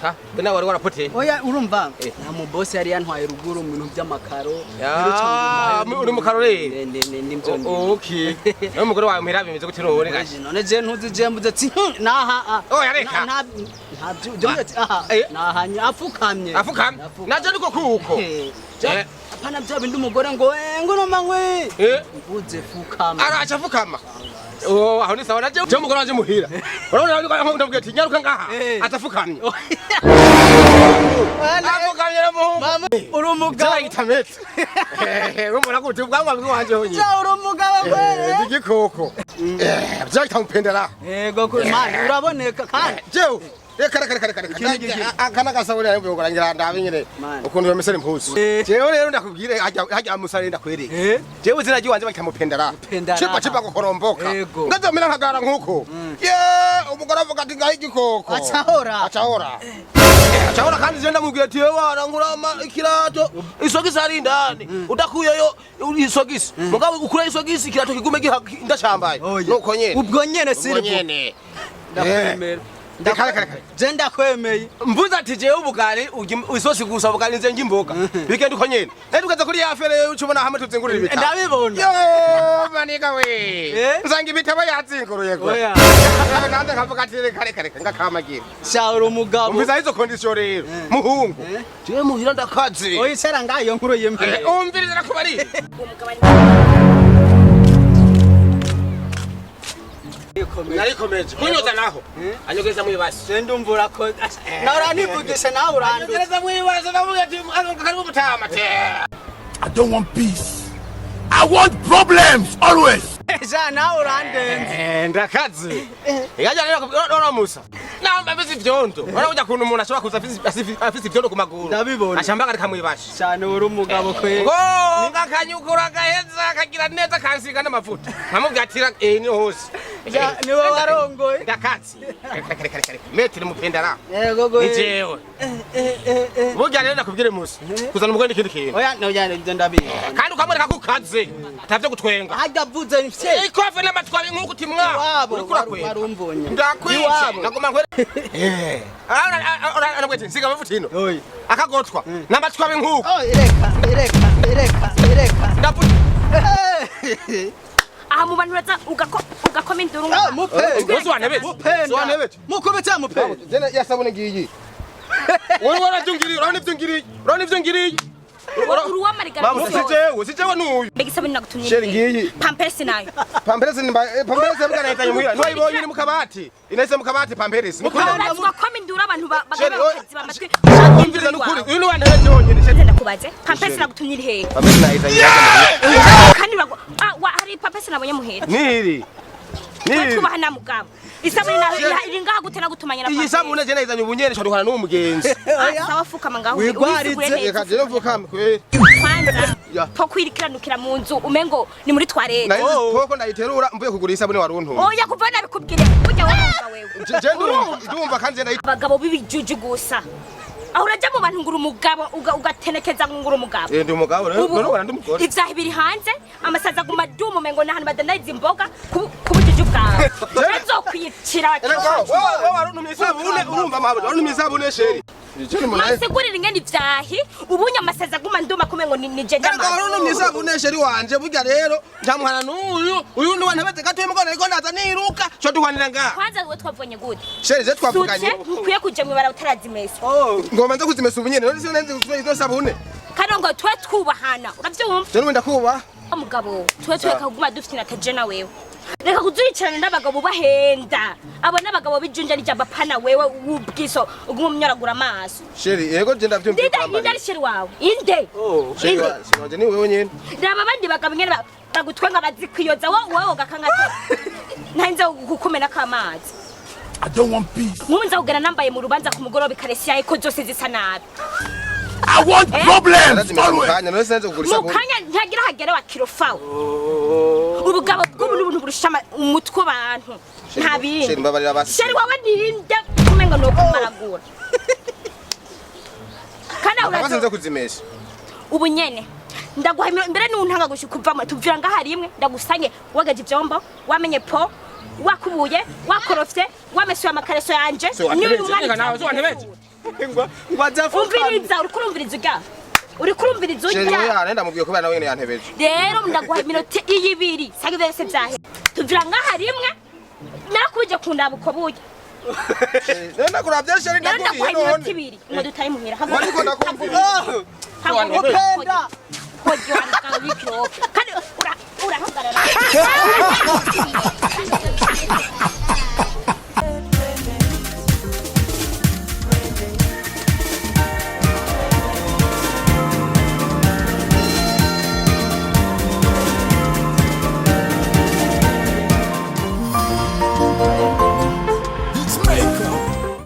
Reka, be nawe wari warapoteye. Oya, urumva, Eh. nta mu boss yari yantwaye ruguru mu bintu by'amakaro. Ya, uri mu karo rero? Nibyo ndi. Okay. Nawe umugore wawe muhira bimeze gute none gashi? None je ntuzi, je mbuze ati naha ah." Oya, reka. Nta byo ati aha Eh. nahanye afukamye. Afukamye. Naje niko kuko. Eh, Eh. apana bya bindi umugore ngo ngo no manywe. Eh. Mbuze fukama. Araca afukama. Oh, aho ni sawa, naje je umugore wanje muhira. Urabona ariko aho ndabwira ati nyaruka ngaha. Eh. Atafukamye. Wana, Afukamye na muhungu. mama, uri umugabo. Cyangwa itametse. Eh, urumva ko ubwanwa bw'iwanje honyine. Ja, uri umugabo kwere. Ndi igikoko. Eh, byahita mupendera. Yego kuri mani uraboneka kandi. Jewe, reka reka reka reka reka. Ikindi giki? Aka n'agasabune nayo mbigura ngira ndabe nyene Man. ukuntu bamesera impuzu. Eh. Jewe rero ndakubwire hajya hajya musare ndakwereka. Eh. Jewe izina ry'iwanje bakita mupendera. Mupendera. Chipa chipa gukoromboka. Yego. Ngazomera nkagara nkuko. Ye, umugore avuga ati ngaho igikoko. Acahora. Acahora. Acahora kandi je ndamubwira ati yewe warangura ikirato isogisi ari indani udakuyeyo isogisi, mugabo ukure isogisi ikirato kigume ndacambaye. Oya. Nuko nyene. Ubwo nyene Ubwo siribu. nyene. Ndakwemera. Reka reka reka. Je ndakwemeye. Mvuze ati jewe ubugari urya isosi gusa, ubugari nze ngimboga bigenda uko nyene. Nari tugeze kuri ya fere ucubona hamwe tuzingurira ibitabo. Ndabibona. Yo maniga we. Eh? Nsanga ibitabo yazinguruye gwe. Oya. Nanze nkavuga ati reka reka reka ngakamagira. Sha, uri umugabo. Umviza izo condition rero muhungu. Eh. Jewe muhira ndakaze. Oya, icara ngaho iyo nkuru yemeye. Umviriza nakubari. Uwo mugabo ari Narikomeje kunyoza naho anyogereza mwibasi. Je ndumva urakoze. Nawe uranivugisha, nawe urandutse. Anyogereza mwibasi, ndavuga ati karibu mutama te. I don't want peace. I want problems always. Ja, nawe urandenze. Eh, ndakaze. Yaja rero nora Musa. Namba afise ivyondo. Urabona burya kuntu umuntu ashobora kuza afise ivyondo ku maguru. Ndabibona. Ashamba ariko amwibashe. Cyane, uri umugabo kweri. Ngo ngakanyukura gaheza kagira neza kansiga n'amavuta. Nkamubwira ati eh ni hose. Ja, niwe warongoye. Ndakatsi. Reka reka reka reka. Metero mupendara. Yego Ni gwe. jewe. Eh, eh, eh. Burya rero nakubwire Musa. Kuzana umugore n'ikindi kintu. Oya, oya, ibyo ndabizi. Kandi ukamwereka ko ukaze. Atavyo gutwenga. Harya avuze mfye. Ikofe n'amatwi nk'uko uti mwa. Iwabo Uriko urakwega. warumvunye. Ndakwice. Iwabo. Nagoma nkwere. Eh. Arabwira ati nsiga amavuta ino. Oya. Akagotwa. N'amatwi abe nk'uko. Oh, reka reka reka reka. Ndavuga. Eh. Aha mu bantu uraza ugakoma induru. Ah, mupenda. Wose wanebetse. Mupenda. Wanebetse. Mukubita mupenda. Jene yasabune ngiyi. Wowe waravyungiriye, urabona ivyo ngiriye. Urabona ivyo ngiriye. Uruwamarigara. Mama, si jewe, si jewe nuyu. Mbega isabune nagutumye? Sheri ngiyi. Pampesi nayo? Pamperesi ni pamperesi yabwa nahitanye muhira. Ntiwayibonye iri mu kabati. Inahise mu kabati pamperesi. Nukuri. Uraza ugakoma induru abantu Sheri, bagaba bakaziba amatwi. Umviriza nukuri. Uyu ni wantebeje wonyene. Sheri. Ndakubaze, pampesi nagutumye iri hehe? Pamperesi nahitanye muhira. Kandi ah, hari pampesi nabonye muhera. Niri. Twe Niri. twubaha na mugabo. Isabune nayo iri ngaha gute nagutumanye na Iyi pampesi? sabune je nahitanye ubunyene nshobora n'uwo mugenzi. Ah, sawa, fukama ngaho Wigwaritse. ubisigure neza. Reka je mvukame kweri. Kwanza Ya. po kwirikiranukira mu nzu umengo ni muri toilette. Nahise poko ndayiterura mvuye kugura isabune waruntumye. Oya, kuva nabikubwire burya wowe wewe. Je ndumva ndumva kandi je ndayiterura. Abagabo b'ibijuju gusa. Aho uraja mu bantu ngura umugabo ugatenekeza ngo ngura umugabo. Eh, ndi umugabo rero, Ubu none ubona ndi umugore. ivyaha biri hanze, amasazi aguma aduma umengo ni ahantu badandariza imboga ku bujuju bwawe. Bazokwicira. Erega wowe waruntumye isabune, urumva mabuja waruntumye isabune sheri. Je ni umunani. Mansigurira ingene ivyahi ubunye amasazi aguma nduma kumengo ni je Erega ndamazi. waruntumye isabune sheri wanje, burya rero njamuhana n'uyu uyu ni wantebeze gato y'umugore ariko ndaza niruka cyo duhwanira ngaha. Kwanza wewe twavuganye gute? Sheri je twavuganye. Sutse ntukwiye kuja mwibara utarazimesa. Oh. Ngoma nze kuzimesa ubunyene none sinzi kuzimesa izo sabune. Kandi ngo twe twubahana, uravyumva? Je n'ubu ndakuba. Mugabo twe tweka kuguma dufite na na wewe reka kuzicarana n'abagabo bahenda. Abo n'abagabo b'ijunja n'ijambo, apana wewe w'ubwiso uguma umyoragura amaso. Sheri yego je ndavyumva. Ndida inde ari sheri wawe inde? Oh. Sheri Inde? wanje ni wewe nyene. Raba abandi bagabo ingene bagutwenga bazikwiyoza, wowe ugakangata ntarinze kukumenako amazi. I don't want peace. Nk'ubu nza kugenda nambaye mu rubanza ku mugoroba ikaresi yawe ko zose zisa nabi. I want Eh? problems Narazimesa mu always. kanya none sinzi kugura Mu isabune. kanya ntagira hagere wa kirofawe. Ubugabo bw'ubu n'ubuntu burusha umutwe abantu nta bindi. Sheri mbabarira basi. Sheri wawe ninde kumenga ni ukumaragura kandi aho Basi uraza nze kuzimesha. Ubu nyene ndaguha mbere nuntanga gushika kuvamo tuvira ngaha rimwe ndagusange wagaje ivyombo, wamenye po wakubuye, wakorofye, wamesuye amakareso yanje. So wantebeze, N'uyu mwana reka nawe, so wantebeze. Ngo ngo azafukamye. Umviriza, uriko urumviriza urya, uriko urumviriza Chéri, urya. oya, nenda mubwiye kubera nawe nyene yantebeje. Rero ndaguha iminota iyibiri, sanga ivyo vyose vyahe tuvira ngaha rimwe narakubije kundaba uko burya. Nenda kuravye, chéri. Rero Ndakuriye ndaguha iminota none. 2 ngo dutahe muhira. Ariko ndakumvira. Haguruka. Upenda. Hojo wabikiro kandi urahagarara.